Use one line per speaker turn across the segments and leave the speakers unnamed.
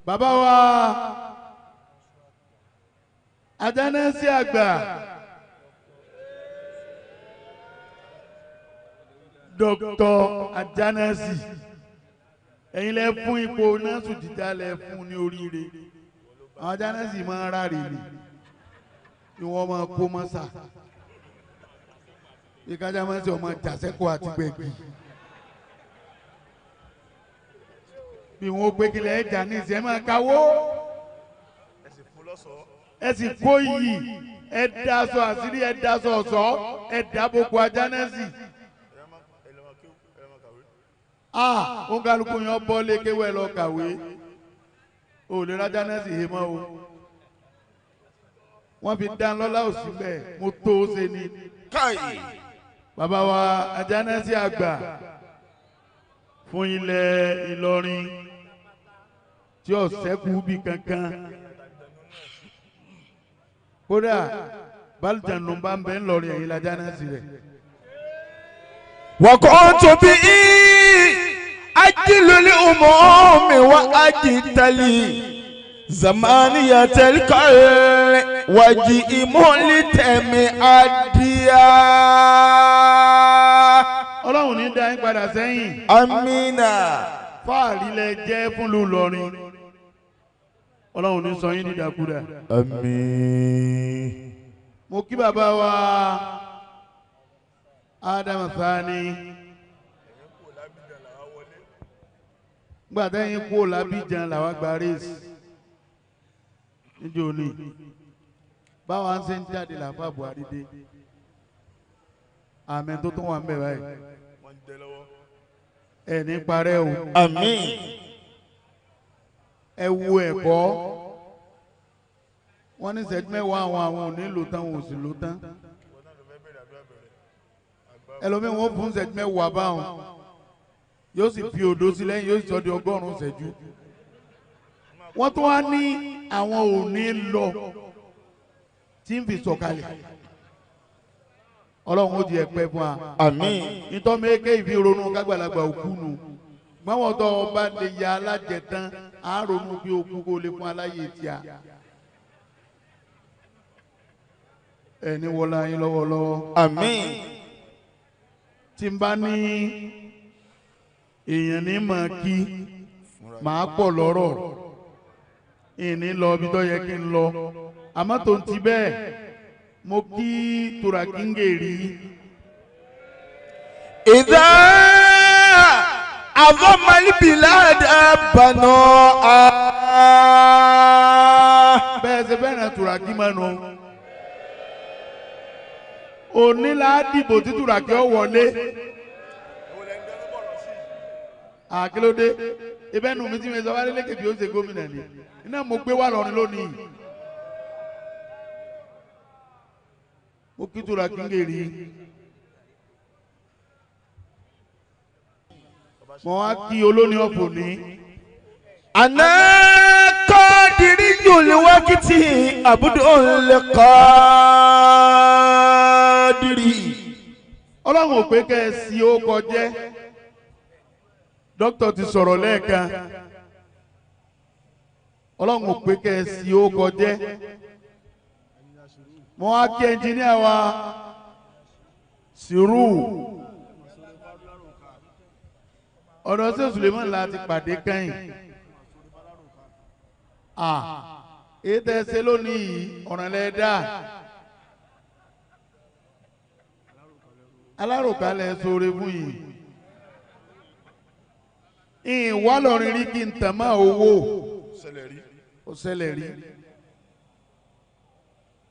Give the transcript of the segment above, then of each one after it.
Bàbá wa Ajánásí àgbà Dr. Ajánásí, ẹ̀yin lẹ fún ipò násù jíjà lẹ fún ní oríire. Àwọn Ajánásí máa ń ráre ni ni wọ́n máa kó mọ́sà ìkájà máa ń sọ ọmọ jàsẹ́kọ̀ àti gbẹ̀gì bí wọ́n gbé kílẹ̀ ẹja ní ìsẹ́ máa kawó ẹ sì kó iyì ẹ daṣọ àṣírí ẹ daṣọ ọ̀ṣọ́ ẹ dábòkò Ajánásí. Òǹkàlùkù yẹn bọ́ lé kéwọ́ ẹ lọ kàwé o lè rájánásí he mọ́ o. Wọ́n fi dán lọ́lá òsì bẹ́ẹ̀ mo tó o ṣe ni. Bàbá wa Ajánásí àgbà fún ilẹ̀ Ìlọrin tí ó ṣẹ́kù bí kankan. Kódà bálùjánu bá ń bẹ ńlọrin ẹ̀yìn l'Ajánásí rẹ̀.
وكنت به أجل الأمم وأجتلي زمانية الكل وجئ ملتم أديا.
Ọlọ́run ní dá yín padà sẹ́yìn.
Amina.
Fáàrí lẹ jẹ́ fún ìlú Ìlọrin. Ọlọ́run ní sọ yín dídàkudà.
Àmín.
Mo kí bàbá wa Adam Sani. Gbàtẹ́ yín kú l'Abidjan làwọn gba race níjó ní báwa ń ṣe ń jáde làbá Buhari dé àmì tó tún wà ń bẹ̀ báyìí ẹ ní parẹ́ o.
Àmín.
Ẹ wo ẹ̀kọ́ wọ́n ní ìṣẹ́jú mẹ́wàá àwọn ò ní lò tán wọn ò sì lò tán ẹlòmíì wọn fún ìṣẹ́jú mẹ́wàá báwọn yóò sì fi òdo sí lẹ́yìn yóò sì sọ di 100 ìṣẹ́jú. Wọ́n tún wá ní àwọn ò ní lọ tí ń fi sọ̀kalẹ̀. Ọlọ́run ó di ẹ̀pẹ́ fún wa.
Àmín.
Ìtọ́mẹ́kẹ́ ìfi ronú kágbàlagbà òkú nu gbọ́n tó ọba lè ya alájẹtán á ronú bí okú kó lè fún aláyè tíá. Ẹni wọlé ayé lọ́wọ́lọ́wọ́.
Àmín.
Tí n bá ní èèyàn ní mọ̀ kí màá pọ̀ lọ́rọ̀ ìní lọ ibi tó yẹ kí n lọ àmọ́ tó ń ti bẹ́ẹ̀ mo kí Turakingeri.
Ìdá àfọmọlìbìládà bànú a.
Bẹ́ẹ̀ ṣe bẹ́ẹ̀ náà Turaki máa nù. Òní la dìbò tí Turaki ọ wọlé. Àkìlódé ibẹ̀ nù mí tí mi sọ wálé lẹ́kẹ̀ẹ́ bí ó ṣe gómìnà ni iná mo gbé wà lọ́rin lónìí. Mo kí Turakingeri. Mo wá kí olóní ọ̀fọ̀ ní.
Àná kọ́dìrí yòlè wákìtì àbúdó ńlẹ̀ kọ́dìrí.
Ọlọ́run ò pé kẹ́ ẹ sí ó kọjẹ́. Dókítà ti sọ̀rọ̀ lẹ́ẹ̀kan. Ọlọ́run ò pé kẹ́ ẹ sí ó kọjẹ́. Mo wá kí ẹnjiníà wa Sírù. Ọ̀dọ̀ sí Suleiman la ti pàdé kẹ́yìn. Èyí tẹ́ ẹ ṣe lónìí yìí ọ̀ràn lẹ dá. Aláròká lẹ sóore fún yìí. Ìwà lọ́rin rí kí n tàn máa owó. Ó ṣẹlẹ̀ rí.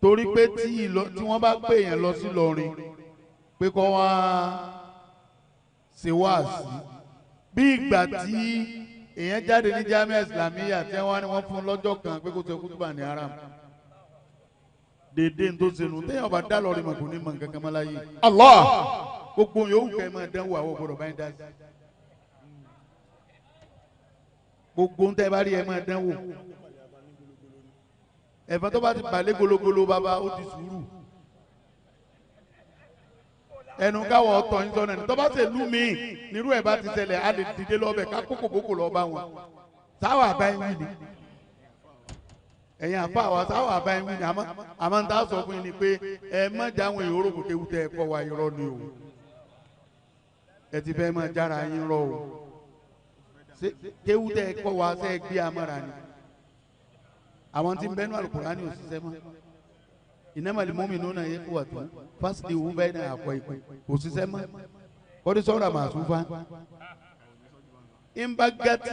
Torí pé tí wọ́n bá pè yẹn lọ sí Ìlọrin pé kọ́ wá ṣe wáàsí. Bí ìgbà tí èèyàn jáde ní Jamia Islamiyya tí wọ́n ní wọ́n fún lọ́jọ́ kan pé kó ṣe kútùbà ní haram. Dèdè tó ṣe nù téèyàn bá dá lọ́rin mọ̀ kò ní mọ̀ nǹkan kan mọ́ láyé.
Allah.
Gbogbo yòówù kẹ́ ẹ máa dánwò àwọn ọ̀gbọ́dọ̀ báyìí dá sí. Gbogbo ń tẹ́ bá rí ẹ máa dánwò. Ẹ̀fọn tó bá ti balẹ̀ gologolo bàbá ó di sùúrù. Ẹnu káwọ ọtọ yín sọnà ní tó bá ṣe lú mi nírú ẹ̀ bá ti ṣẹlẹ̀ á lè dìde lọ́bẹ̀ ká kókò kókò lọ́ọ́ bá wọn. Sáwà bá yín wí ni. Ẹ̀yin àfa àwa sáwà àbá yín wí ni àmọ́ ń tá sọ fún yín ni pé ẹ má jẹ́ àwọn èèyàn orògbò kéwú tẹ́ ẹ kọ́ wa irọ́ ni o. Ẹ ti fẹ́ máa jára yín rọ o. Kéwú tẹ́ ẹ kọ́ wa ṣe é gbé amára ni. Àwọn tí ń bẹ́nu Al-Kùránì ò ṣiṣẹ́ mọ́. Innamal mu'minuna ikhwatun faslihu bayna akhawaykum kò ṣiṣẹ́ mọ́. Kọ́dí sọ́ra màá súnfà. Ìmbagati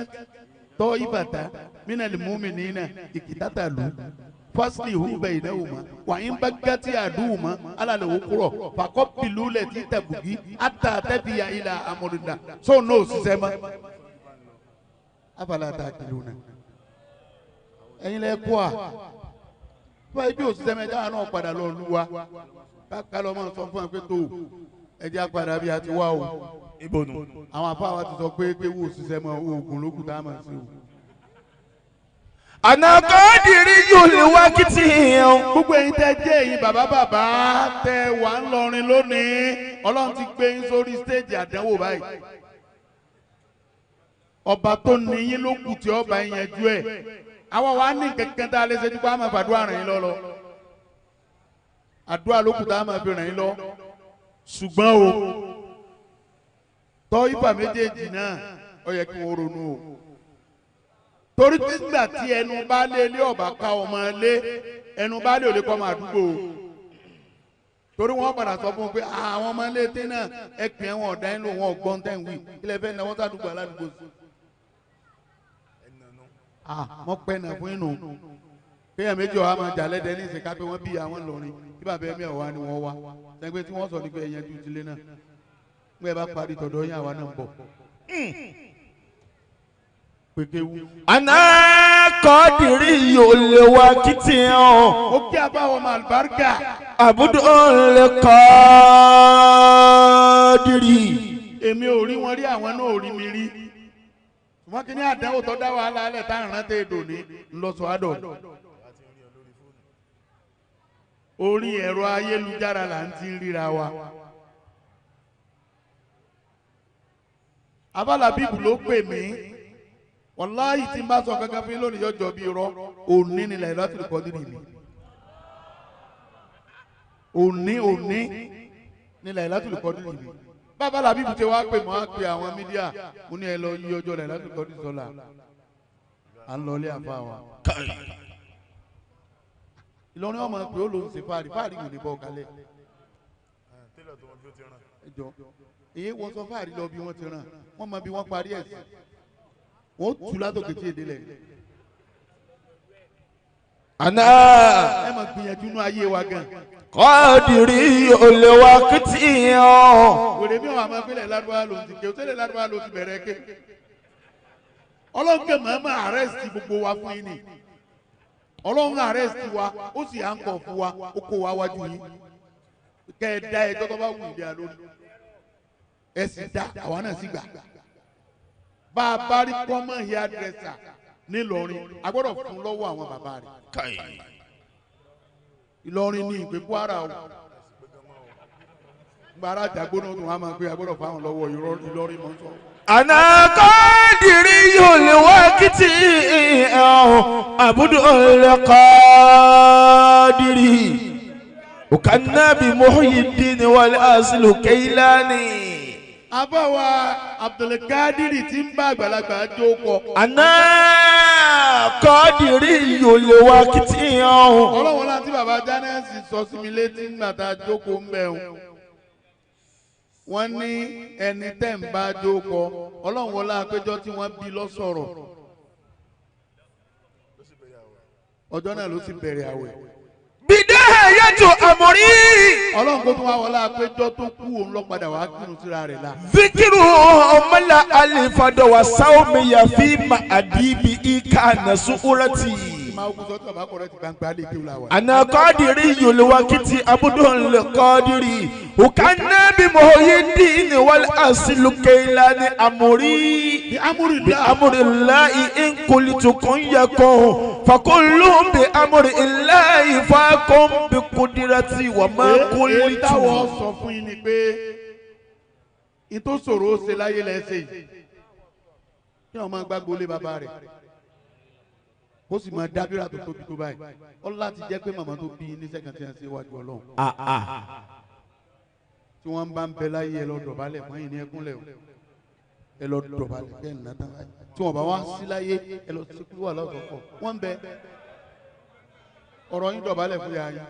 tọ́ ibàtà minal mu'minina ìkìtàtàlù faslihu baynahuma wà ìmbagati àdúhùmá alàlẹ́ òkúrọ̀ fàkọ́pìlú lẹ̀ tí tàbùgí àtà tẹ́bíyà ilà amúlùdà sóun náà ò ṣiṣẹ́ mọ́. Afala ta'qiluna. Ẹ̀yin lẹ kó a báyìí bí òṣìṣẹ́ mẹ́ta náà padà lọ lù wa ká lọ́ máa sọ fún wa pé tó ẹ jẹ́ àpàdà bí a ti wá o. Àwọn afá wa ti sọ pé kéwù òṣìṣẹ́ mọ́ oògùn ló kù tá a máa ṣe o.
Àná kọ́ọ̀dìrí yóò lè wá kìtì yẹn.
Gbogbo ẹ̀yin tẹ́ jẹ́ ẹ̀yin bàbá bàbá tẹ́ wà ń lọrin lónìí, Ọlọ́run ti gbé yín sórí stéèjì àdánwò báyìí. Ọba tó ní yín ló kù tí ọba yín yanjú ẹ̀. Àwa wa ní kankan tá a lè ṣe ju kó a máa fàdúrà ràn yín lọ lọ. Àdúrà ló kù tá a máa fi ràn yín lọ. Ṣùgbọ́n o, tọ́ ibà méjèèjì náà ó yẹ kí wọ́n ronú o. Torí nígbà tí ẹnu bá lé ilé ọ̀bà ká ọmọ lé, ẹnu bá lé òlé kọ́ ọmọ àdúgbò o. Torí wọ́n padà sọ fún un pé àwọn ọmọ ilé tí náà ẹ pè é wọn ọ̀dà ẹ̀ ń lò wọn ọ̀gbọ́n tẹ̀ ń wí. Ilẹ̀ fẹ́ náwó sádùúgbò aládùúgbò sí. Mọ pẹ́ nà fún inú kéèyàn méjì ọ̀há máa jà lẹ́dẹ̀ẹ́ ní ìsìnká pé wọ́n bí àwọn lọ́rin kí bàbá ẹ̀mí ọ̀wá ni wọ́n wá sẹ́gbẹ́ tí wọ́n sọ ní pé ẹ̀yẹn ju tilé náà ń bá parí tọ̀dọ̀ yín àwa náà ń bọ̀. Pékéwú.
Àná kọ́ọ̀dìrí yóò lè wá kìtì hàn.
Ó kí abáwọ̀ ọmọ àlùbáríkà.
Àbúdó lè kọ́ọ̀dìrí.
Èmi ò rí wọn rí àwọn náà ò rí mi rí. Wọ́n ti ní àdánwò tó dá wàhálà alẹ́ tá à ń rántí èdò ní ńlọsọ àdọ̀. Orí ẹ̀rọ ayélujára là ń ti ríra wa. Abala bíbù ló pè mí. Wàláhì tí n bá sọ kankan fún yín lónìí yọjọ́ bí irọ́. Òní ni Lailatul Qadr mi. Òní òní ni Lailatul Qadr mi. Bàbá làbíbù tí wàá pè mọ́ á pe àwọn mídíà mo ní ẹ lọ yí ọjọ́ Lailatul Qadr sọ́la à ń lọ ilé àfa wa. Ìlọrin ọmọ pé ó lòún ṣe fáàrí fáàrí kò ní bọ́ kalẹ̀. Èyí wọ́n sọ fáàrí lọ bí wọ́n ti ràn wọ́n mọ bí wọ́n parí ẹ̀ sí wọ́n tú látòkè tí èdè lẹ̀.
Àná
ẹ máa gbìyànjú nú ayé wa gan.
Kọ́ọ̀dìrí olè wa kìtì hàn.
Wèrè mi ò àmọ́ ìpínlẹ̀ Lárúbáwá ló ti ké òtẹ́lẹ̀ Lárúbáwá ló ti bẹ̀rẹ̀ ké. Ọlọ́run kẹ́ màmá àrẹ́sì gbogbo wa fún yín ni. Ọlọ́run àrẹ́sì wa ó sì à ń kọ̀ fún wa ó kó wa wájú yín. Kẹ́ ẹ dá ẹjọ́ tó bá wù ìdí àlórí. Ẹ sì dá àwa náà sì gbà. Bá a bá rí common hairdresser nílọrin, a gbọ́dọ̀ fún lọ́wọ́ àwọn bàbá rẹ̀. Ìlọrin ní ìpè Kwara o. Gbàrà àjàgbóná tó wà máa gbé agbọ́dọ̀ fáwọn lọ́wọ́ Ìlọrin mọ́ sọ.
Àná kọ́ọ̀dìrí yóò lè wá kìtì àbúdó lè kọ́ọ̀dìrí. Òkànnàbí Muhyiddin wal aslu Kailani.
Àbáwa Abdulkadiri tí ń bá àgbàlagbà jókòó.
Àná kọ́ọ̀dìrí yóò lè wá kìtì.
Ọlọ́run láti bàbá Jánẹ́sì sọ sí mi létí nígbà tá a jókòó ń bẹ̀ wọ́n. Wọ́n ní ẹni tẹ́ ń bá jókòó Ọlọ́run wọlé àpéjọ tí wọ́n bí lọ́sọ̀rọ̀. Ọjọ́ náà ló sì bẹ̀rẹ̀ àwẹ̀.
Bìdẹ́ yẹtu àmọ̀rí.
Ọlọ́run kó tún wá wọlé àpéjọ tó kú òun lọ padà wá kírun síra rẹ̀ la.
Zikiru ọmọlá alifadọ wa sáwọmi yàfi ma àdìbí ika nàṣúrẹ́tì. Àná kọ́dìrí yòlùwàkìtì abúdó kọ́dìrí òkànnàbí Muhyiddin wal aslu Kailani àmọ̀rí. Bí amúrìláì nkùlìtùkùn yẹkùn fàkùlù bí amúrìláì fàkùn bí kùdìrẹ́tì wà má kùlìtù.
Èyí táwọn sọ fún yín ni pé ìtò sòrò ó ṣe láyé lẹ́sẹ̀ yìí kí wọ́n máa gbàgbó lé bàbá rẹ̀. Kó sì máa dábìrà tó tóbi tó báyìí. Ó láti jẹ́ pé màmá tó bí ní sẹ́kàn tí wọ́n ṣe wájú Ọlọ́run. Tí wọ́n bá ń bẹ láyé ẹ lọ dọ̀bálẹ̀ fún yìí ní ẹkúnlẹ̀ o. Ẹ lọ dọ̀bálẹ̀ bẹ́ẹ̀ nà tán báyìí. Tí wọ́n bá wá sí láyé ẹ lọ sí kúrò àlọ́sọ̀kọ̀. Wọ́n ń bẹ ọ̀rọ̀ yín dọ̀bálẹ̀ fún yàrá yín.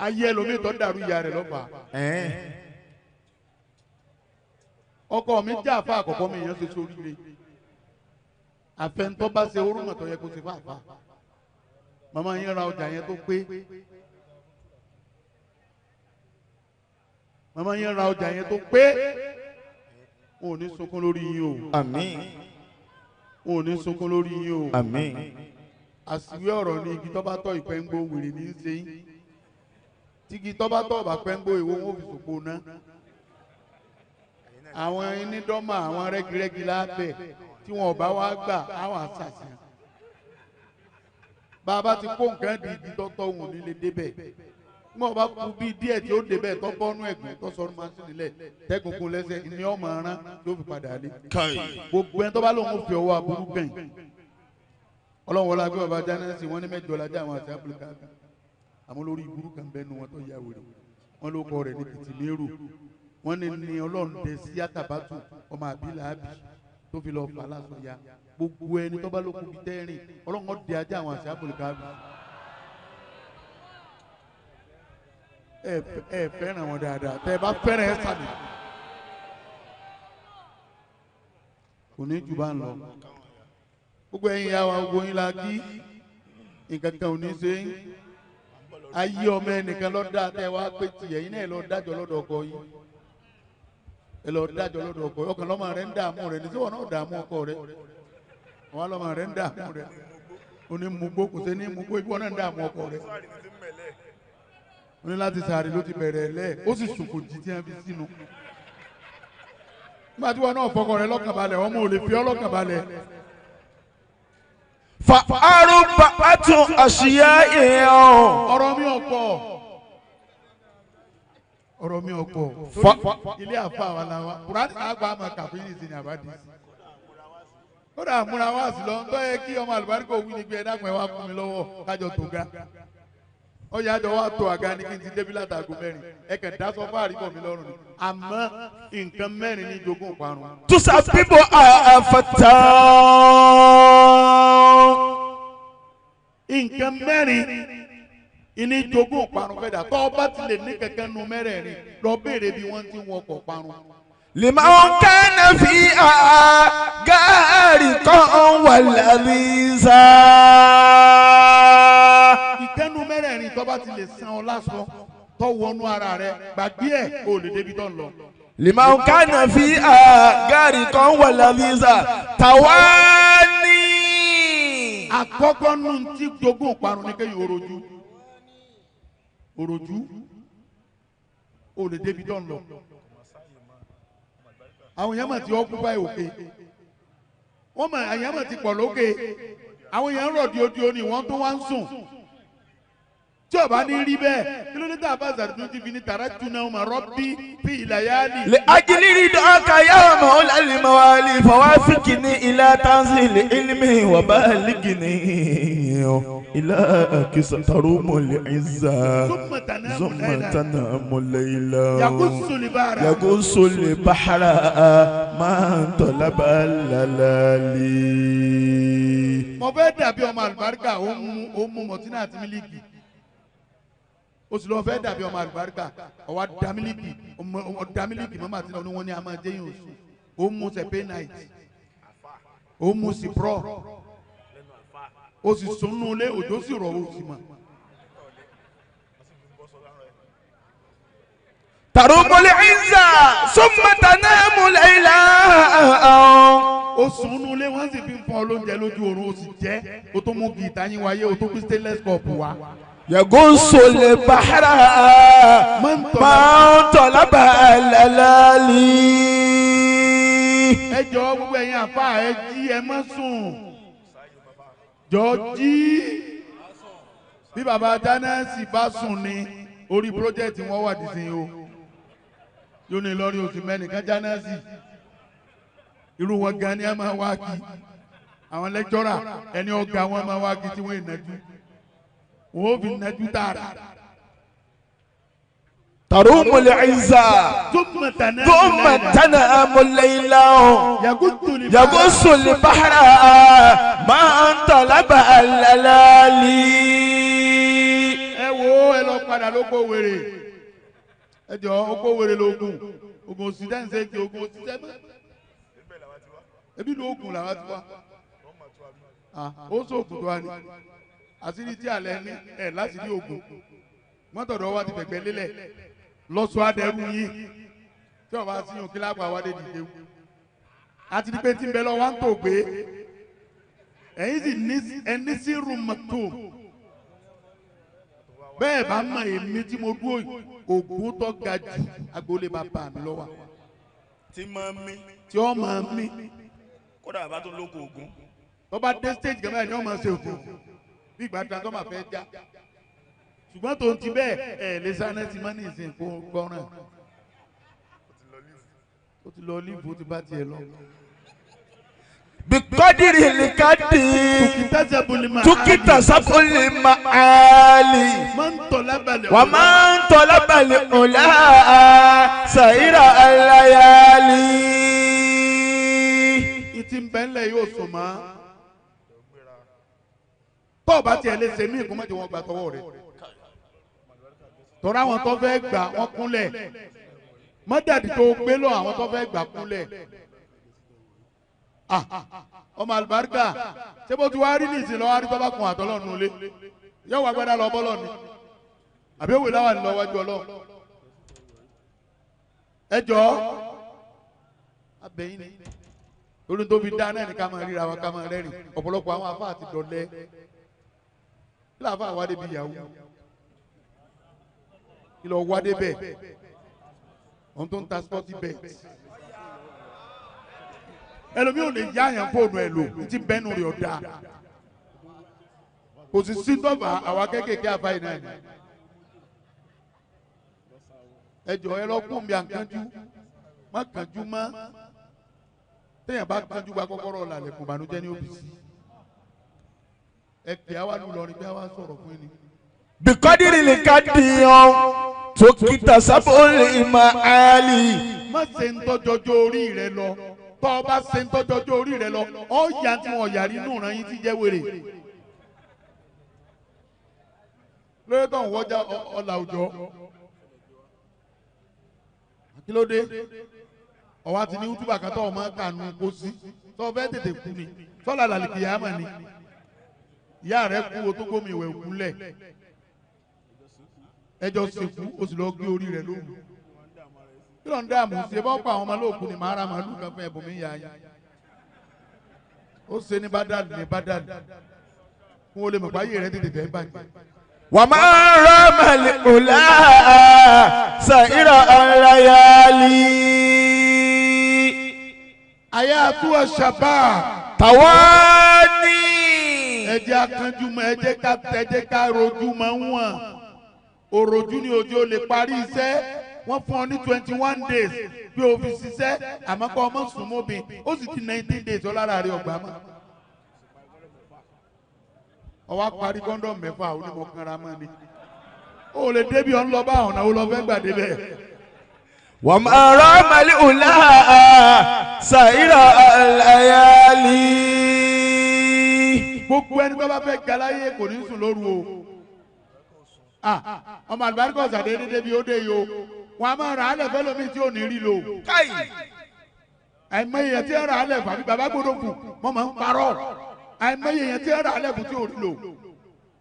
Ayé ẹlòmíì tó dàrú ìyá rẹ̀ lọ́fà. Ọkọ mi jẹ́ àfa àkọ́kọ́ mi èèyàn ṣe sóríire. Àfẹnutọ́ bá ṣe orúmọ̀ tó yẹ kó ṣe fàáfà. Màmá yín ra ọjà yẹn tó pé. Màmá yín ra ọjà yẹn tó pé. Wọn ò ní sunkún lórí yín o.
Àmín.
Wọn ò ní sunkún lórí yín o.
Àmín.
Àsìwé ọ̀rọ̀ ni igi tó bá tọ́ ìpẹ́ngbó wèrè ní í ṣe yín. Tígi tó bá tọ́ ọ̀bà pẹ́ngbó ìwọ wọn ò fi sòpò ná. Àwọn onídọ́mà àwọn rẹ́girẹ́gi lábẹ́ tí wọn ò bá wá gbà àwọn àṣàṣì. Bàbá ti kó nǹkan di igi tọ́tọ́ òun nílé débẹ̀. Nígbà wọn bá kú bíi díẹ̀ tí ó débẹ̀ tó bọ́nú ẹ̀gún tó sọ̀rọ̀ máa ń sílẹ̀ tẹ́gungun lẹ́sẹ̀ ní ọmọ aràn tó fi padà lé. Gbogbo ẹni tó bá lóun fi ọwọ́ aburú gbẹ̀yìn. Ọlọ́run wọlé agbé bàbá Jánẹ́sì wọ́n ní mẹ́jọ lajá àwọn àti áfíríkà kan. Àmọ́ lórí ìburú kan bẹ́ẹ̀ nu wọn tó ya wèrè. Wọ́n ló kọ rẹ̀ ní Kìtìmérù. Wọ́n ní Ọlọ́run dẹ sí Àtàbátù ọmọ àbílà àbí tó fi lọ fà lásọ ya. Gbogbo ẹni tó bá ló kú bí tẹ́rìn Ọlọ́run dẹ ajá àwọn àti áfíríkà kan. Ẹ fẹ́ràn wọn dáadáa tẹ́ ẹ bá fẹ́ràn ẹ sàmì. Kò ní jù bá ń lọ. Gbogbo ẹ̀yin ìyá wa gbogbo yín la kí nǹkan kan ò ní ṣe yín. Ayé ọmọ ẹnìkan lọ dá tẹ wá pé tiẹ̀ yín náà lọ dájọ́ lọ́dọ̀ ọkọ yín. Ẹ lọ dájọ́ lọ́dọ̀ ọkọ yín. Ọkàn lọ́mọ rẹ̀ ń dààmú rẹ̀ ní síwọ̀n náà dààmú ọkọ rẹ̀. Àwọn lọ́mọ rẹ̀ ń dààmú rẹ̀. Ó ní mugbó kò sí ní mugbó ibi wọn náà ń dààmú ọkọ rẹ̀. Ó ní láti sàárè ló ti bẹ̀rẹ̀ lẹ̀ ó sì sùn kò jí tí wọ́n fi sínú. Nígbà tí wọn náà fọkọ rẹ̀ lọ́kàn balẹ̀ ọmọ ò lè fi ọ́ lọ́kàn balẹ̀.
Fa arúgbó àṣìyá èèyàn.
Ọ̀rọ̀ mi ò pọ̀. Ọ̀rọ̀ mi ò pọ̀. Ilé àfa wa la wa. Kùránì àgbà àmọ̀ kàfíìnì sí ni àbádìí sí. Ó dà múra wá sí lọ. Ń tọ́ yẹ kí ọmọ àlùbáríkò wí ni pé ẹ dákun ẹ wá fún mi lọ́wọ́ kájọ tó ga. Ọjà àjọ wa tó àga ni kí n ti débi látàgò mẹ́rin. Ẹ kàn dá sọ fáàrí bọ̀ mí lọ́rùn ni. Àmọ́ nǹkan mẹ́rin ní jogún parun.
Túsà bíbọ̀ àfàtà.
Nǹkan mẹ́rin ìní jogún parun fẹ́ dà tọ́ ọba ti lè ní kankan nu mẹ́rẹ̀ẹ̀rin lọ béèrè bí wọ́n ti ń wọkọ̀ parun.
Liman kana fi gaari kan wàlàbíza.
Ìkẹ́nu mẹ́rẹ̀ẹ̀rin tọ́ bá ti lè san ọ lásán tọ́ wọnú ara rẹ gbàgbé ẹ̀ kó o lè débi tó ń lọ.
Liman kana fi gaari kan wàlàbíza tawani.
Àkọ́kọ́ nù tí jogún parun ni kéèyàn orojú orojú o lè débi tó ń lọ. Àwọn èèyàn mà ti ọkú báyìí òkè wọ́n mà èèyàn mà ti pọ̀ lókè àwọn èèyàn ń rọ̀ diodio ni wọ́n tó wá ń sùn. Tí o bá ní rí bẹ́ẹ̀ kí ló dé tá a bá zàdúró ti fi ní tàrà tuna ọmọ rọ́bì fi ìlàyà ni.
Lè ajili dọ́ka yà mọ̀ ọ́ lálẹ́ mọ̀ wá lè fọwọ́ fìkìní ilá tanzili ilmi wà bá lìgìní ilá kìsà tarumu lè ìzà zumma mọ̀lẹ́lá yagusu lè bàrà máa ń tọ́lá bá lálálí.
Mo fẹ́ dàbí ọmọ àlùbáríkà ó mú mọ̀tínà àti mílíkì. O sì lọ fẹ́ dàbí ọmọ àlùbáríkà ọwọ́ damiliki ọdamiliki mọ́mọ́ àti ọ̀nà wọn ni a máa jẹ́ yín oṣù ó mú sẹ̀pẹ́ náìtì ó mú síprọ́ ó sì sunú lé òjò sì rọ̀ ó sì mọ̀.
Tarumul izza summa tanamu layla.
Ó sunú lé wọ́n sì fi ń fún ọ lóúnjẹ lójú oorun ó sì jẹ́ ó tó mú gìtá yín wáyé ó tó gbé stainless cup wá.
Yagusu le bahra man talaba lalali.
Ẹ jọ̀ọ́ gbogbo ẹ̀yin àfa ẹ jí ẹ má sùn jọ jí bí baba Jánẹ́sì bá sùn ni orí pírójẹ́tì wọn wà dísìn o yóò ní Ìlọrin oṣù mẹ́nìkan Jánẹ́sì irú wọn gan ni a máa wá kí. Àwọn lẹ́kítọ́rà ẹni ọ̀gá wọn máa wá kí tí wọ́n ìnájú. Wọ́n ó fi nájú tààrà.
تروم العزة
ثم تنام
ثم تنام الليل يغص البحر ما طلب الليالي.
Ẹ wo ẹ lọ padà lóko wèrè. Ẹ jọ oko wèrè lóògùn. Oògùn òsì dáhùn kí oògùn òsì sẹ́mọ́. Ebi lóògùn làwọn ti wá. Ó sóògùn tó wá ní. Àṣírí tí àlẹ́ ní ẹ̀ láti ní oògùn. Mọ́tọ̀dọ̀ wa ti fẹ̀gbẹ́ lélẹ̀. Lọ́sọ̀ adẹ́rù yín tí ọba sí yín kí lápá wa dé dìde wù. Àti ní pé tí ń bẹ lọ wá ń tò gbé. Ẹ̀yin sì ní ẹni sí rúmọ̀tò. Bẹ́ẹ̀ bá mọ èmi tí mo dúró yìí, ògùn tó ga jù agboolé bàbá mi lọ́wọ́.
Tí máa mí.
Tí ó máa mí.
Kódà bàbá tó lóko ògùn.
Tó bá dé stage kan báyìí ni wọ́n máa ṣe òfò. Bí ìgbà transformer fẹ́ já. Ṣùgbọ́n tó ń ti bẹ́ẹ̀ ẹ̀ lè sáré ti mọ́ ní ìsìn kó gbọ́ràn. Ó ti lọ líìfù ó ti bá tiẹ̀ lọ.
Bikọ́dìrì nìkadì tukita sábòlì màálì wà máa ń tọ́lá balẹ̀ ọ̀la sàyíra aláyàlì.
Ìtì bẹ́ńlẹ̀ yóò sùn mọ́. Tọ́ọ̀ bá tiẹ̀ lè ṣe mí kó má jẹ́ wọ́n gbà tọwọ́ rẹ̀. Tọ́ra àwọn tó fẹ́ gbà wọ́n kúnlẹ̀. Mọ́dàdì tó gbé lọ àwọn tó fẹ́ gbà kúnlẹ̀. Ọmọ àlùbáríkà ṣé bó ti wá rí ní ìsìn lọ́wọ́ àrí tó bá kun àtọ́lọ́nu ilé yóò wá gbẹ́dá lọ bọ́lọ̀ ni àbí òwe láwà ní lọ́wọ́jú ọlọ́run. Ẹ jọ abẹ́yìn ni olú tó fi dá náà ní ká máa ríra wa ká máa rẹ́rìn ọ̀pọ̀lọpọ̀ àwọn afá àti dọ̀lẹ́ kí làáfà wá débi ìyàwó kí lọ wá débẹ̀ ohun tó ń ta spọ́tì bẹ́ẹ̀ ẹlòmíì ò lè yá àyàn fóònù ẹ lò tí bẹ́ẹ̀nù rẹ̀ ọ̀dà kò sì sí tọ́fà àwa kéékèèké àfáì náà ni ẹ jọ ẹ lọ kún mi àkànjú má kànjú mọ́ téèyàn bá kànjú gba kọ́kọ́rọ́ làlẹ̀ kò bànújẹ́ ní òbí sí ẹ pè á wá lù lọrin bí a wá sọ̀rọ̀ fún yín ni.
Bikọ́dìrì nìkadì tukita sábòlì màálì.
Má ṣe ń tọ́jọ́jọ́ orí rẹ lọ. Tọ́ ọ bá ṣe ń tọ́jọ́jọ́ orí rẹ lọ ọ yà tí wọn yàrí inú ìran yín ti jẹ́ wèrè. Lórí tó ń wọjà ọ̀là òjọ́ kí ló dé ọ̀wá ti ní útúbà kan tó ọmọ kànú kó sí tó o fẹ́ tètè kú ni sọ́là làlìkì yà á mà ní ìyá rẹ kú o tó gómi ìwẹ̀ òkú lẹ̀ ẹjọ́ sìnkú o sì lọ gbé orí rẹ lóru. Kí ló ń dààmú sí ẹ bá pa àwọn ọmọ olóòkú ni màá ra màálù kan fún ẹ̀bùn mi yá yín. Ó ṣe ní bádàlù ní bádàlù fún olè mọ̀pá yìí rẹ tètè fẹ́ bàjẹ́.
Wà máa ń rọ́ màlì ọ̀la sàìrà aláyàlì.
Àyà àtúwọ̀ ṣàbà.
Tàwa ní.
Ẹ jẹ́ akánjú mọ́ ẹ jẹ́ ká rojú mọ́ wọ̀n. Òròjú ni òjò lè parí iṣẹ́. Wọ́n fún ọ ní 21 days bí o fi ṣiṣẹ́ àmọ́ kọ́ ọmọ sùn mọ́bi ó sì ti 19 days ọlára rẹ ọgbà mọ́. Ọwọ́ parí kọ́ńdọ̀mù mẹ́fà onímọ̀ kanra mọ́ ni. Ó lè débi ọ̀n lọ bá ọ̀nà ó lọ fẹ́ gbà débẹ̀.
Wà máa rọ́ màlí ọ̀la sàìrà àlàyálì.
Gbogbo ẹni tó bá fẹ́ galáyé kò ní sùn lóru o. Ọmọ àlùbáríkà ọ̀sàdé dédé bí ó dé yìí o. Wọ́n a máa rà á lẹ̀ fẹ́ lómi tí ò ní rí lò. Àìmọye yẹn tí ń rà á lẹ̀ fún àbí bàbá gbọ́dọ̀ fún mọ́ máa ń parọ́. Àìmọye yẹn tí ń rà á lẹ̀ fún tí ò rí lò.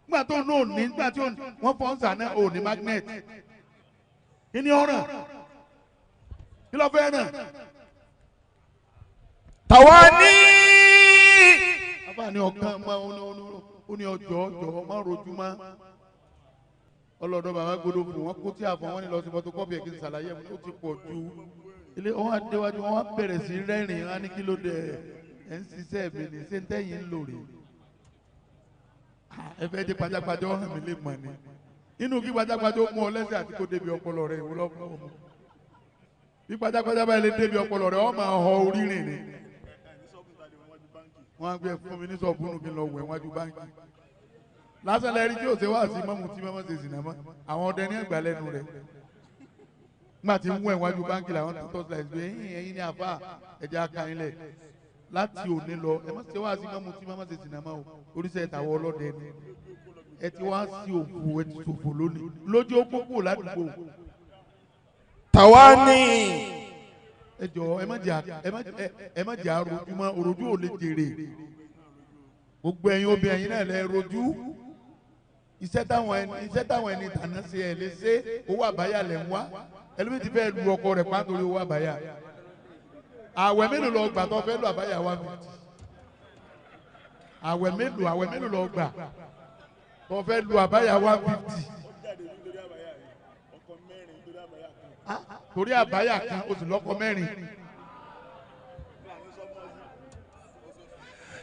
Nígbà tó ń ní nígbà tí wọ́n fọ́n sà náà ò ní magnet. Kí ni ọ̀ràn? Kí ló fẹ́ ràn?
Tàwa ní.
Bàbá ní ọ̀kan máa ó ní ọjọ́ ọjọ́ máa rojú máa. Ọlọ́dọ̀ bàbá gbọ́dọ̀ fún wọn kó tí a fọ wọn ní lọ sí photocopy ẹ̀ kí n ṣàlàyé ẹ̀ ó ti pọ̀ ju ilé wọn adéwájú wọn bẹ̀rẹ̀ sí rẹ́rìn wọn ní kí ló dé ẹ̀ ń ṣiṣẹ́ mi ní ṣé ń tẹ́yìn ń lò rè ẹ fẹ́ jẹ́ pajápajá ọ̀hún mi lè mọ̀ ni inú kí pajápajá ó mú ọ lẹ́sẹ̀ àti kó débi ọpọlọ rẹ ìwọ lọ́pọ̀ ọmọ bí pajápajá báyìí lè débi ọpọlọ rẹ ọ máa họ orí rìn ni. Wọ́n á gbé fún mi ní sọ̀bùnú kí n lọ wẹ̀ wájú báńkì. Lásán lẹ́rí tí òṣè wá sí mọ́mú tí mọ́mọ́ ṣe sìnà mọ́. Àwọn ọdẹ ní ẹgbàá lẹ́nu rẹ̀. Nígbà tí ń wẹ̀ wájú báńkì làwọn tó tọ́sí láì gbé ẹ̀yìn ẹ̀yìn ní àfà ẹ̀jẹ̀ akáyínlẹ̀. Láti òní lọ, ẹ má ṣe wá sí mọ́mú tí mọ́mọ́ ṣe sìnà mọ́ o. Oríṣẹ́ ìtàwọ̀ ọlọ́dẹ ni. Ẹ ti wá sí òfò ẹ ti ṣòfò lónìí. Lójú ó kókó ládùúgbò.
Tawani.
Ẹ jọ̀ọ́ ẹ má jẹ́ àròjù mọ́, òròjú ò lè jèrè. Gbogbo ẹ̀yin obìnrin ẹ̀yin náà lẹ rojú. Iṣẹ́ táwọn ẹni tàná ṣe ẹ̀ lè ṣe owó àbáyà lẹ̀ ń wá. Ẹlòmíì ti fẹ́ lu ọkọ rẹ̀ pa nítorí owó àbáyà. Àwẹ̀ mélòó lọ gbà tó fẹ́ lu àbáyà 150? Àwẹ̀ mélòó lọ gbà tó fẹ́ lu àbáyà 150? Torí àbáyà kan oṣù lọ́kọ mẹ́rin.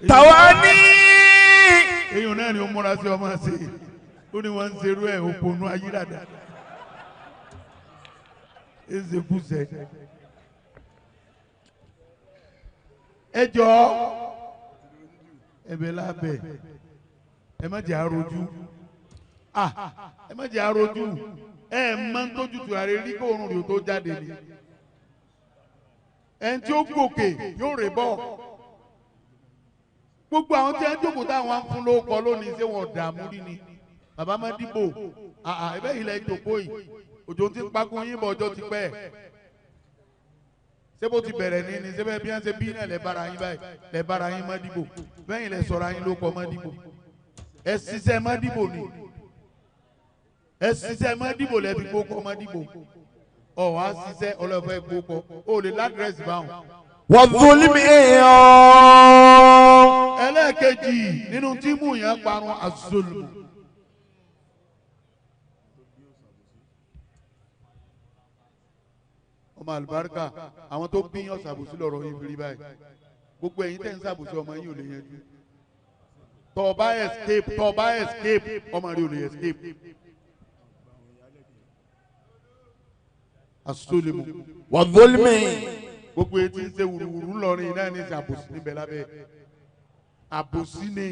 Tawani.
Eyín náà ni ó múra sí ọmọ ṣe. Ó ní wọ́n ń ṣerú ẹ̀ òpònú ayírádà. Ezekúsẹ̀. Ẹ jọ̀ọ́ ẹ̀bẹ̀ lábẹ́ ẹ má jẹ́ àròjù. Ẹ má jẹ́ àròjù. Ẹ máa ń tójú tùràrí rí kó oorun rè tó jáde ni. Ẹni tí ó gòkè yóò rè bọ̀. Gbogbo àwọn tí wọ́n jókòó táwọn á fún lóko lónìí ṣé wọn dààmú rí ni. Bàbá má dìbò ẹbẹ́ yìí lẹ jókòó yìí. Òjò ti ń pakún yín bọ̀ ọjọ́ ti pẹ́. Ṣé bó ti bẹ̀rẹ̀ ní ni ṣé bẹ́ẹ̀ bí wọ́n ṣe bí náà lẹ bára yín báyìí lẹ bára yín má dìbò. Bẹ́yìn lẹ sọ̀rọ̀ yín lóko má dìbò. Ẹ ṣiṣẹ́ má dìbò ni. Ẹ ṣiṣẹ́ má dìbò lẹ fi gbókọ́ má dìbò. Ọ̀ wá ṣiṣẹ́ ọlọ́fẹ́ gbókọ́. O lè ládírẹ́sì báwọn.
Wọ́n zulmi
ẹlẹ́ẹ̀kejì nínú tí mú yẹn parun azulmu. Ọmọ àlùbáríkà àwọn tó bí yàn ṣàbòsí lọ́rọ̀ yìí fi rí báyìí. Gbogbo ẹ̀yin tẹ́ ń ṣàbòsí ọmọ yín ò lè yanjú. Tọ́ ọ bá escape ọmọ rẹ ò lè escape. Azulmu.
Wọ́n zulmi.
Gbogbo etí ń ṣe wùrùwùrù ńlọrin náà ní ṣàbòsí níbẹ̀ lábẹ́. Àbòsí ni.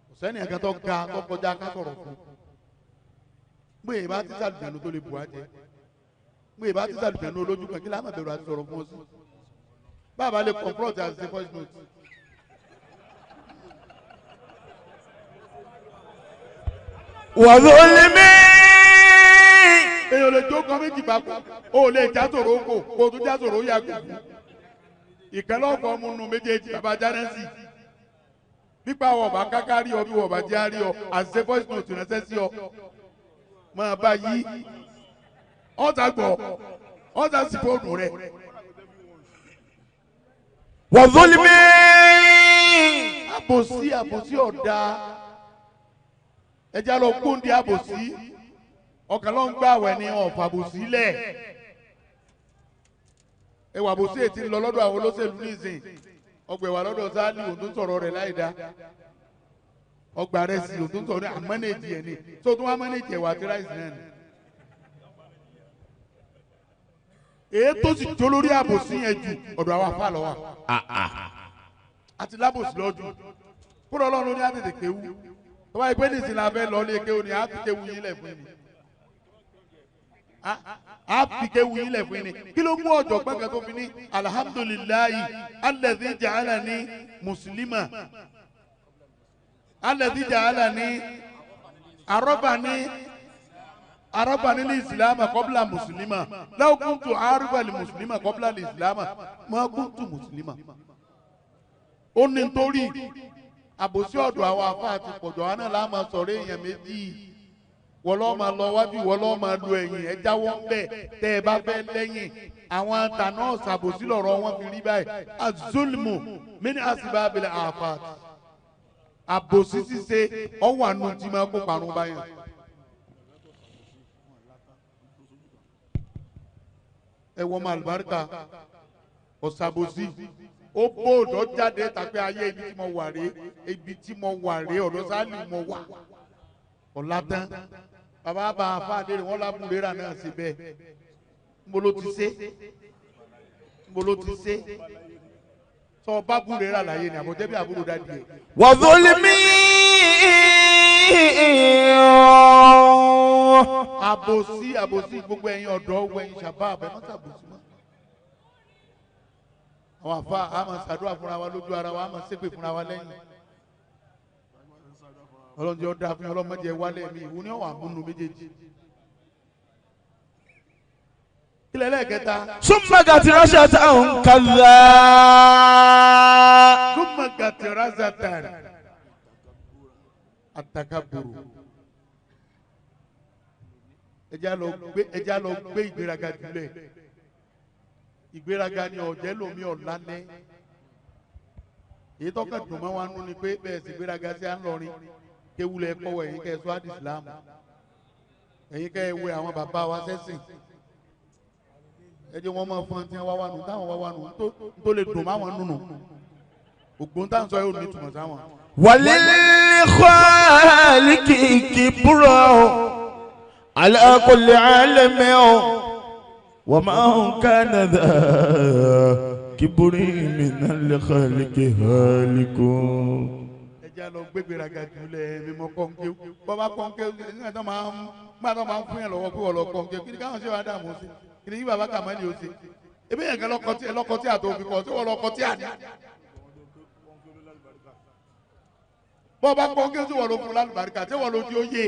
Kò sẹ́ni ẹ̀ka tó ga tó kọjá ká sọ̀rọ̀ fún. Gbé ìbá tí sàlùjànnú tó lè bù á jẹ. Gbé ìbá tí sàlùjànnú olójú kan kí láàmú bẹ̀rù àti sọ̀rọ̀ fún ọ sí. Bàbá lè confront àti ṣe voice note.
Wọ́n zulmi.
Èèyàn lè jókòó méjì bá kú. O lè já sòrò kò kó o tún já sòrò yàgò. Ìkẹlẹ́ ọkọ̀ ọmọ nù méjèèjì bàbá jánẹ́sì. Nípa wọ̀bà káká rí ọ bí wọ̀bà jẹ́ àrí ọ àṣìṣe voice note ránṣẹ́ sí ọ. Máa bá yí ọ̀tá gbọ̀ ọ̀tá sì fóònù rẹ̀.
Wọ́n zulmi.
Àbòsí ọ̀dà ẹja lọ kóńdé àbòsí ọkàn ló ń gbà wẹ̀ ní ọ̀fàbòsí lẹ̀. Ẹwà àbòsí ètí ń lọ lọ́dọ̀ àwọn olóṣèlú nísìn ọgbà ẹwà lọ́dọ̀ sáálì òun tó ń sọ̀rọ̀ rẹ̀ láì dá ọgbà rẹ̀ sì òun tó ń sọ̀rọ̀ àmọ́nẹ́jì ẹ̀ ni tó tún wá mọ́nẹ́jì ẹ̀wà àti ráìsì náà ni. Èyí tó sì jó lórí àbòsí yẹn jù ọ̀dọ̀ àwọn afá lọ́wọ́ àti lábòsí lọ́dún kúrò Ọlọ́run ní àtètè kéwú tó bá yẹ pé nìsín la fẹ́ lọ ní kéwú ni á fi kéwú yín lẹ̀ fún mi a fi kéwú yín lẹ̀ fún yín ni kí ló mú ọ̀jọ̀gbọ́n kan tó fi ní alhamdulillahi alladhi ja'alani muslima alladhi ja'alani arabani ní ìsìlámà qabla muslima law kuntu arifa li muslima qabla li ìsìlámà ma kuntu muslima. Ó ní nítorí àbòsí ọ̀dọ̀ àwọn afa àti pọ̀jọ́ àwọn náà láàmà sọ̀rọ̀ èèyàn méjì wọ́n lọ́ọ́ máa lọ wájú wọ́n lọ́ọ́ máa lu ẹ̀yìn ẹ jáwọ́ ń bẹ̀ tẹ́ ẹ bá fẹ́ lẹ́yìn àwọn tànà ṣàbòsí lọ̀rọ̀ wọn fi rí báyìí azulmu mini asibabil afat àbòsí ṣíṣe ọwọ́ àánú tí máa kó parun báyìí. Ẹ wọ́n máa àlùbáríkà ọ̀ṣàbòsí ó bóòdọ̀ jáde tàbí ayé ibi tí mo wà rèé ibi tí mo wà rèé ọ̀dọ̀ sáálì mo wà ọ̀la tán bàbá bá a fa àdéhùn wọn lábúrérà náà sí bẹ́ẹ̀ nbolo ti ṣe nbolo ti ṣe Sọ bá búrẹ́ rà láyé ni àbọ̀jẹ́ bí àbúrò dá di ẹ̀.
وظلمي
Àbòsí àbòsí gbogbo ẹ̀yin ọ̀dọ́ gbogbo ẹ̀yin sàbáàbù ẹ̀ má ṣàbòsí mọ́. Àwọn àfa a máa ṣàdúrà fúnra wa lójú ara wa a máa ṣépè fúnra wa lẹ́yìn. Ọlọ́run jẹ́ ó dáa fún yín, Ọlọ́run má jẹ́ wálé mi ìwú ni ọ̀wà múnú méjèèjì. Kílẹ̀ lẹ́ẹ̀kẹta.
ثم غترشة كذا
Súnmọ̀ gàtìrázàtàn àtàkàbùrù. Ẹja lọ gbé ìgbéraga jùlẹ̀. Ìgbéraga ni ọ̀jẹ́ lomi ọ̀lálẹ́. Èyí tọ́ka dùn mọ́ wa nú ni pé bẹ́ẹ̀ sì gbéraga sí à ń lọrin. Kéwulẹ̀ kọ́wọ́ ẹ̀yin kẹ́ ẹ sọ àdì ìsìlámù. Ẹ̀yin kẹ́ ẹ wẹ àwọn bàbá wa sẹ́sìn. Ẹ jẹ́ wọ́n máa fún ẹni tí wọ́n wá wà nù táwọn wá wà nù tó lè dùn máwọn nùnù. Ògbón tá à ń sọ yóò ní ìtumọ̀ sáwọn.
وللخالق كبرى على كل عالم وما كان ذا كبر من الخالق هالك
Ẹ jẹ́ lọ gbé gbéraga jùlẹ̀ mímọ́ kọ́ńké bọ́bá kọ́ńké nígbà tó máa ń nígbà tó máa ń fún yẹn lọ́wọ́ pé wọ́n lọ kọ́ńké kí ni káwọn ṣe wàá dààmú sí kí ni yí bàbá kàmáàlì ó ṣe ebi yẹn kan lọ́kọ tí àtò òfin kọ tí wọ́n lọ́kọ tí àní. Bọ́bá kọ́ńké tí wọ́n lọ fún lálùbáríkà tí wọ́n lọ di oyè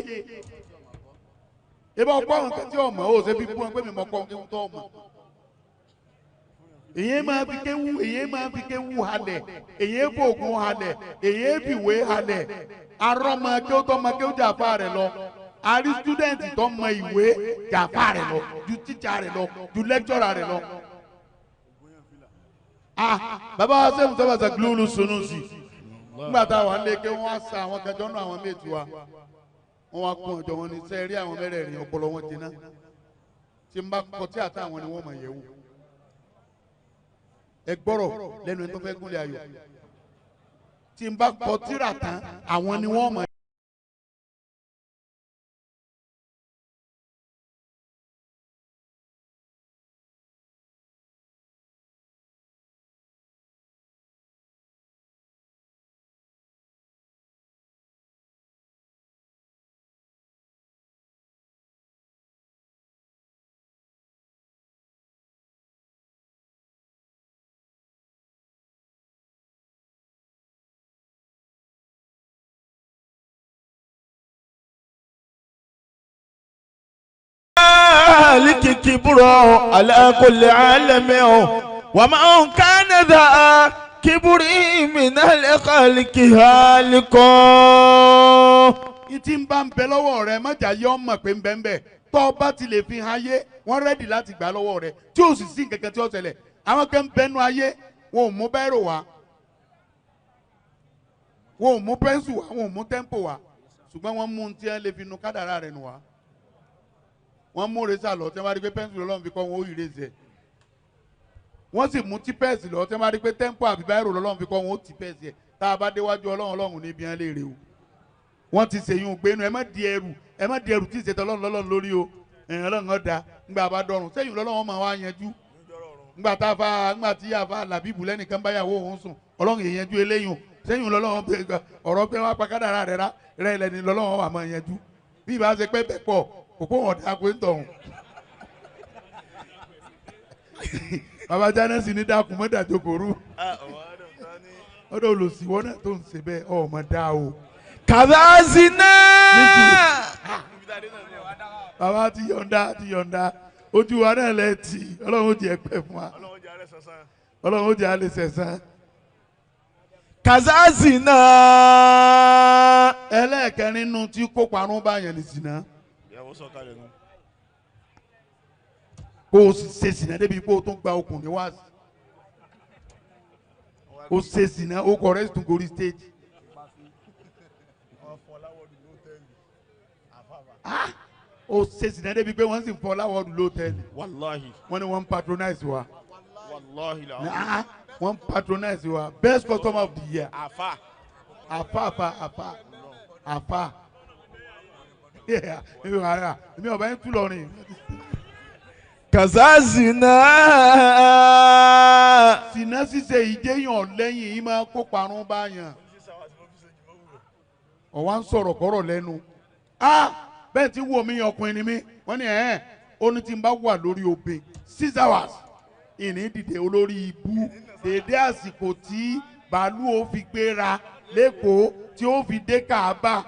ebi ọkọ àwọn kan tí ọmọ ó ṣe fi bú wọn pé mi mọ kọ́ńké tó ọmọ. Èyí máa fi kéwú èyí máa fi kéwú halẹ̀ èyí fògùn halẹ̀ èyí fìwé halẹ̀ arọ́mọ kéwú tó mọ kéwú jàfa rẹ̀ lọ àrí stúdẹ̀ǹtì tó mọ ìwé jàfa rẹ̀ lọ ju tíjà rẹ̀ lọ ju lẹ́kítọ́rà rẹ̀ lọ. Ah bàbá wa sẹ́mu sábà sà gílóòlù sunu sí nígbà táwa ń lé ké wọ́n á sa àwọn kẹjọ náà àwọn méjì wa wọ́n wá kún ọjọ́ wọn ní sẹ́ẹ̀rí àwọn mẹ́rẹ̀ẹ̀rin ọpọlọ wọn jiná tí n bá kọ tí àtàwọn ni wọ́n mọ̀ yẹ̀ wò ẹ gbọ́rọ̀ lẹ́nu ẹni tó fẹ́ gúnlẹ̀ ayọ̀ tí n bá kọ tírà tán àwọn ni wọ́n mọ̀.
خالق كبرى على كل عالم ومن كان ذا كبر من الخالق هالك
Ìtì ń bá ń bẹ lọ́wọ́ rẹ mọ́jà yọ ọ́ mọ̀ pé ń bẹ ń bẹ tọ́ ọ bá ti lè fi hàn ayé wọ́n rẹ́dì láti gbà lọ́wọ́ rẹ tí ò sì sí nǹkan kan tí ó ṣẹlẹ̀ àwọn kan ń bẹnu ayé wọn ò mú bẹ́rò wá wọn ò mú pẹ́ńsù wá wọn ò mú tẹ́ḿpò wá ṣùgbọ́n wọ́n mú un tí wọ́n lè fi nu kádàrá rẹ̀ nù wá wọ́n mú rẹ́sà lọ tí wọ́n bá rí pé pẹ́ńsù lọ́lọ́run fi kọ́ wọn ó ìrèsì ẹ̀ wọ́n sì mú típẹ́ẹ̀sì lọ tí wọ́n bá rí pé tẹ́ḿpò àbí báírò lọ́lọ́run fi kọ́ wọn ó típẹ́ẹ̀sì ẹ̀ tá a bá déwájú ọlọ́run ọlọ́run níbi hàn léèrè o wọ́n ti ṣèyún gbénu ẹ má di ẹrù ẹ má di ẹrù tí ìṣètò ọlọ́run lọ́lọ́run lórí o ẹ̀yìn ọlọ́run ọ̀dà ńgbà bá dọ̀rùn sẹ́yìn lọ́lọ́run máa wá yanjú ńgbà tá a fa ńgbà tí a fa làbíbù lẹ́nìkan báyàwó òun sùn ọlọ́run èyanjú eléyìn sẹ́yìn lọ́lọ́run ọ̀rọ̀ pé wọ́n apakádàrà rẹ̀ rà rẹ̀ lẹ́ni lọ́lọ́run wà máa yanjú bí ìbá ṣe pẹ́ bẹ́ẹ̀ pọ̀ kò kó wọn dáa pé ń tọ̀hún. Bàbá Jánẹ́sì ní dákun mọ́ dàjókòrú ọ̀dọ̀ olùsíwọ́ náà tó ń ṣe bẹ́ẹ̀ ọmọ dáa o.
كذا زنا
Bàbá ti yọ̀ǹda ti yọ̀ǹda ojú wa náà lẹ tì ọlọ́run ó jẹ́ pẹ́ fún wa ọlọ́run ó jẹ́ alẹ́ sẹ̀sán.
كذا زنا
Ẹlẹ́ẹ̀kẹrin nu tí kó parun bá yẹn ní zina kó o sì ṣe zina débi kó o tún gba okùn ní wáàsí o ṣe zina o kọ̀ rẹ́ sì tún gorí stage. Ah! O ṣe zina débi pé wọ́n sì ń fọ láwọ́ọ̀dù lóòtẹ́ẹ̀lì
Wallahi
wọ́n ní wọ́n ń patronize wa.
wallahi la
Ah, wọ́n patronize wa best customer of the year
afa
afa afa afa afa Yeah, èmi ò bá yín tú lọrin.
Kàzázìnà.
Sìnà ṣíṣe ìjẹyàn lẹ́yìn yìí máa kó parun bá yàn. Ọ̀wá ń sọ̀rọ̀ kọ́rọ̀ lẹ́nu. Ah! Bẹ́ẹ̀ tí wo mi ọkùnrin ni mí. Wọ́n ní ẹ̀ẹ́n ó ní tí n bá wà lórí obìn 6 hours. Ìní dìde olórí ibú. Dèdé àsìkò tí bàálù ó fi gbéra lẹ́kọ̀ọ́ tí ó fi dé Káàbà.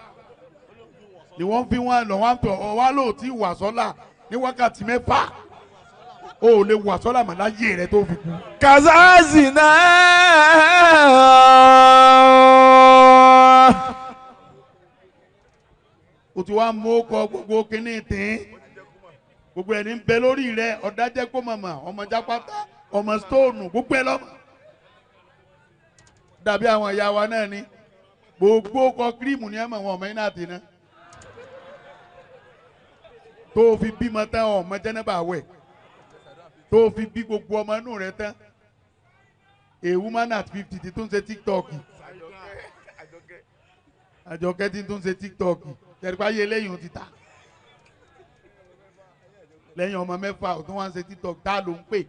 Ni wọ́n fi wọ́n lọ wọ́n tọ̀ ọ wá lóò tí wà sọ́là ní wákàtí 6. O ò lè wà sọ́là mọ́ láyé rẹ tó fi kú.
Kàzázìnà.
O ti wá mú kọ gbogbo kínní tín. Gbogbo ẹni ń bẹ lórí rẹ ọ̀dájẹ́ kó mọ̀mọ́ ọmọ jápátá ọmọ stóònù gbogbo ẹ lọ́mọ. Dàbí àwọn ìyá wa náà ni gbogbo kọ kírímù ni ẹ mọ̀ wọn ọmọ iná àti iná. Tó o fi bímọ tán ọmọ jẹ́nẹ́bà wẹ̀. Tó o fi bí gbogbo ọmọ inú rẹ tán. A woman at 50 ti tún ṣe TikTok. Àjọkẹ́ ti tún ṣe TikTok. Tẹ̀rípa yé lẹ́yìn ti ta. Lẹ́yìn ọmọ 6 ó tún wá ń ṣe TikTok tá ló ń pè.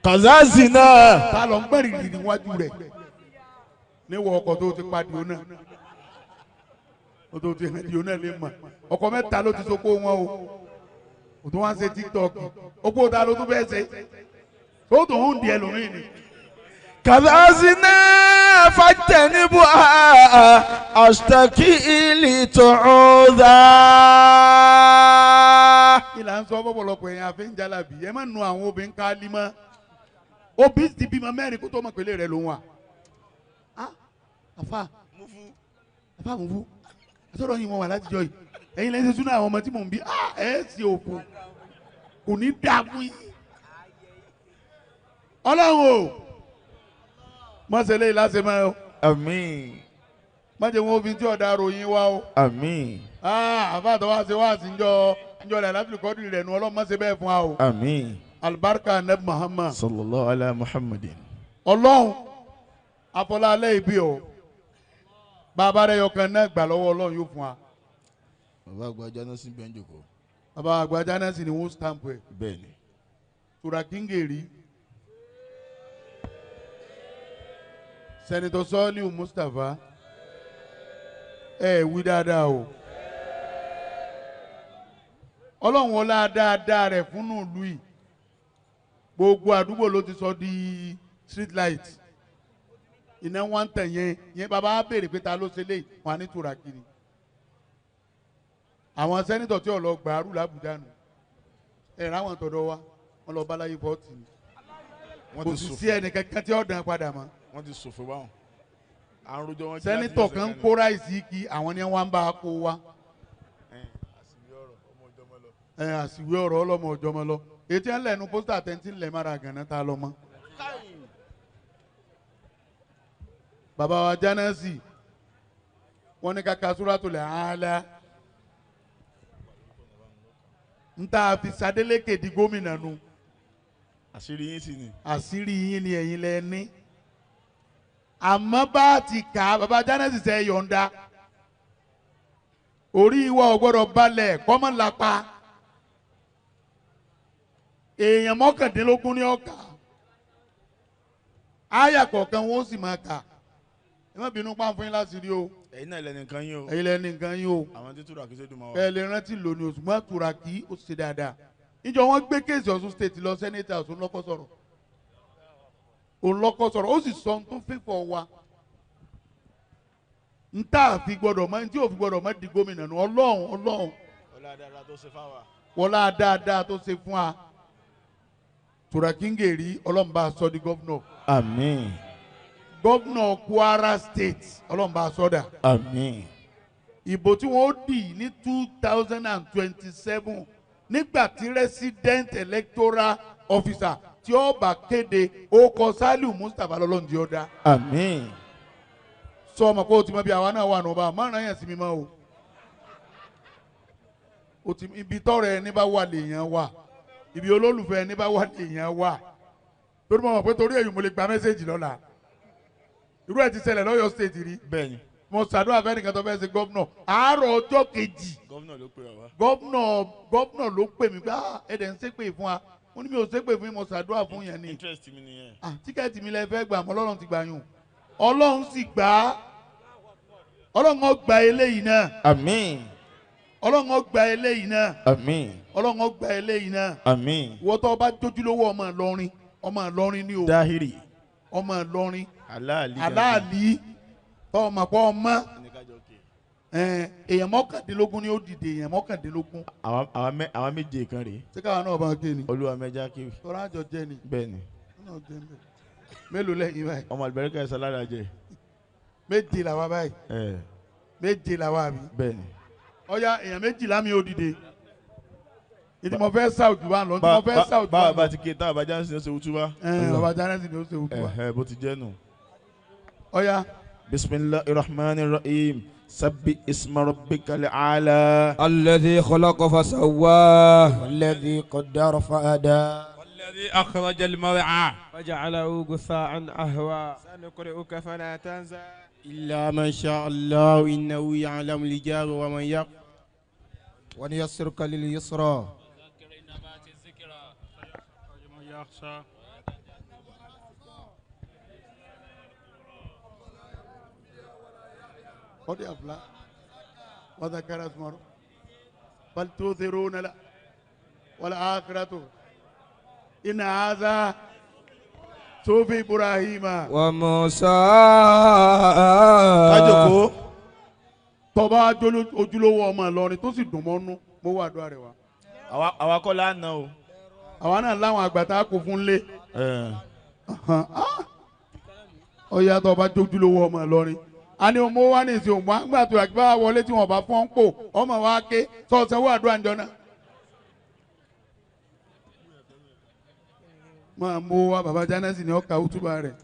Kàzázìnà.
Tá ló ń gbẹ̀rì níwájú rẹ̀. Níwọ̀ ọkọ̀ tó ti pa dìó náà. Ó tó ti hàn dìó náà lè mọ̀. Ọkọ̀ 3 ló ti sopó wọn o. Ó tún wá ń ṣe TikTok. Opó ta ló tún fẹ́ ṣe. Tó tún ń di ẹlòmíì ni.
Kàzázìnà fàtẹ̀nibù àṣtàkì ìlì tùcúdà.
Kí là ń sọ bọ́pọ̀lọpọ̀ èèyàn àfi ń jalabi ẹ má nu àwọn obìnrin ká lí mọ́. Obì ti bímọ 4 kó tó mọ̀ pélé rẹ̀ ló ń wà. Àfa àfa mú fún àtọ́rọ̀ yìí wọ́n wà látijọ́ yìí ẹ̀yin lẹ́sẹ̀ súná àwọn ọmọ tí mò ń bí ẹ̀ sì òfò kò ní dáa fún yín. Ọlọ́run o mọ̀sẹ̀lẹ̀ yìí láti máa o.
Àmín.
Mọ̀jẹ̀ wọn fi tí ọ̀dà ròyìn wá o.
Àmín.
Àfa àtọwọ́ àti wá àti njọ́ rẹ̀ láti kọ́dù rẹ̀ nu Ọlọ́run mọ̀sẹ̀ bẹ́ẹ̀ fún wa o.
Àmín.
Alibarika nabi Muhammad.
Sallallahu ala Muhammadin.
Ọlọ́run afọlá alẹ́ ibi o bàbá rẹ̀ yọkan náà gbà lọ́wọ́ Ọlọ́run yóò fún wa.
Bàbá àgbà Jánásì bẹ́ẹ̀ ń jòkó.
Bàbá àgbà Jánásì ni wọ́n stamp ẹ̀.
Bẹ́ẹ̀ni.
Turakingeri. Sẹ́nitọ́ Sọ́ọ́líù Mustapha ẹ wí dáadáa o. Ọlọ́run ọlá dáadáa rẹ̀ fúnnú ìlú yìí. Gbogbo àdúgbò ló ti sọ di street light. Iná wọn tẹ̀ yẹn yẹn bàbá béèrè pé ta ló ṣe léyìí wọn á ní Turakiri. Àwọn sẹ́nitọ̀ tí ò lọ gbàrú làbújá nù. Ẹ ráwọn tọ̀dọ̀ wa wọn lọ báláyé 40. Kò sì sí ẹnìkankan tí ó dàn padà mọ́.
Wọ́n ti ṣòfò báwọn. Àrùn jọ wọn.
Sẹ́nitọ̀ kan kó ráìsì kí àwọn ni wọ́n bá kó wa. Àsìwé ọ̀rọ̀ ọlọ́mọ ọ̀jọ́mọ lọ. Ètí ẹ̀ ń lẹ̀nu pósítà tẹ́ntì ń lẹ̀ mára gànà tá a lọ mọ́. Bàbá wa Jánásì wọ́n ní kàkà Suratul Aala. N ta fi Sadélékè di gómìnà nu.
Àṣírí yín sì ni.
Àṣírí yín ni ẹ̀yin lẹ ní. Àmọ́ bá ti kà á bàbá Jánásì sẹ́ yọ̀ǹda. Orí ìwà ò gbọ́dọ̀ balẹ̀ kọ́mọ́ lápá. Èèyàn 19 ní ọ̀kà. Àyà kọ̀ọ̀kan wọn ó sì máa kà. Ẹ má bínú pàǹfù yín láti rí o.
Ẹ̀yin náà lẹ́nu nǹkan yín o.
Ẹ̀yin lẹ́nu nǹkan yín o.
Àwọn tí Turaki ṣe dùn mọ́ wa.
Ẹ lè rántí lónìí oṣù mọ́ Turaki ó ṣe dáadáa. Níjọ wọn gbé kéèsì Ọ̀ṣun state lọ sẹ́nẹ́tà Ọ̀ṣun lọ́kọ́ sọ̀rọ̀. Òun lọ́kọ́ sọ̀rọ̀ ó sì sọ ohun tó fẹ́fọ̀ wa. N tá a fi gbọ́dọ̀ mọ́ tí ò fi gbọ́dọ̀ mọ́ di gómìnà nù Ọlọ́run Ọlọ́run.
Wọlá dáadáa tó ṣe fún wa.
Wọlá dáadáa tó ṣe fún wa. Turakingeri Ọlọ́run bá a sọ di gọ́vnọ̀.
Àmín.
Gọ́vnọ̀ Kwara State Ọlọ́run bá a sọ dà.
Àmín.
Ìbò tí wọ́n dì ní 2027 nígbà tí resident electoral officer tí ó bá kéde ó kọ Saliu Mustapha lọ́lọ́run di ọ̀dà.
Àmín.
Sọ ọmọ kó o ti mọ bí àwa náà wà nù ọba márùn yẹn sí mi mọ́ o. O ti ibi tọrọ ẹni bá wà lèèyàn wà ibi olólùfẹ́ ẹni bá wà lèèyàn wà. Torí mo mọ̀ pé torí èyí mo lè gba mẹ́sẹ̀gì lọ́la. Irú ẹ̀ ti ṣẹlẹ̀ lọ́yọ̀ state rí.
Bẹ́ẹ̀ni.
Mo ṣàdúrà fẹ́nìkan tó fẹ́ ṣe gómìnà àárọ̀ ọjọ́ kejì.
Gómìnà ló pè wá.
Gómìnà ló pè mí pé ẹ̀dẹ̀ ń ṣépè fún wa. Mo ní mi ò ṣépè fún yín, mo ṣàdúrà fún yẹn ni.
Interest mi nìyẹn.
Tíkẹ́ẹ̀tì mi lẹ fẹ́ gbà mọ́, Ọlọ́run ti gbà yùn. Ọlọ́run sì gbà á. Ọlọ́run ó gba eléyìí náà.
Àmín.
Ọlọ́run ó gba eléyìí náà.
Àmín.
Ọlọ́run ó gba eléyìí náà.
Àmín.
Wọ́n tó bá jójúlówó ọmọ Ìlọrin, ọmọ Ìlọrin ni o.
Dáhìrì.
Ọmọ Ìlọrin.
Aláàlí.
Aláàlí. Tọ́ ọmọ pọ́ ọmọ. Èèyàn 19 ni ó dìde, èèyàn 19.
Àwọn méje kan rèé.
Ṣé káwa náà bá ké ni?
Olúwa mẹja kéwì.
Tọ́lá àjọ jẹ ni.
Bẹ́ẹ̀ni.
Mélòó lẹ́yìn báyìí?
Ọmọ àlùbáríkà ẹ̀ sálára jẹ.
Méje làwa báyìí. Méje làwa àbí.
Bẹ́ẹ̀ni.
Ọya èèyàn 12 mi ó dìde. Ìdí mo fẹ́ sá òjò wa lọ. Ìdí mo fẹ́ sá òjò wa lọ.
Bá a ti ké tá bàbá Jánásì ni ó ṣe wútúbá.
Bàbá Jánásì ni ó ṣe wútúbá.
Bó ti jẹ́ nù.
Ọya.
Bismillahir Rahmanir Rahim. Sabbi isma rabbikal a'la.
Alladhi khalaqa fasawwa.
Walladhi qaddara fahada.
Walladhi akhraja al-mar'a.
Faja'alahu ghutha'an ahwa.
Sanuqri'uka fala tansa.
Illa man sha'a Allah innahu ya'lamu al-jahra wa man yakhfa.
Wa nuyassiruka lil-yusra.
قد أفلح وذكر اسم ربه بل تؤثرون والآخرة إن هذا صحف إبراهيم
وموسى.
Tọ́ba ojúlówó ọmọ Ìlọrin tó sì dùn mọ́nú mo wà àdúrà rẹ̀ wá.
Àwa kọ́ la ná o.
Àwa náà láwọn àgbà tá a kò fún lé. Ọ̀yà tọ́ba ojúlówó ọmọ Ìlọrin. A ní ọmọ wa ní ìsìn òmùwà ńgbà tó àgbà wọlé tí wọn bá fọ́n pò ọmọ wa ké sọ̀sẹ̀ wọ àdúrà ńjọ náà. Máa mú wa bàbá Jánásì ní ọkà òtúbà rẹ̀.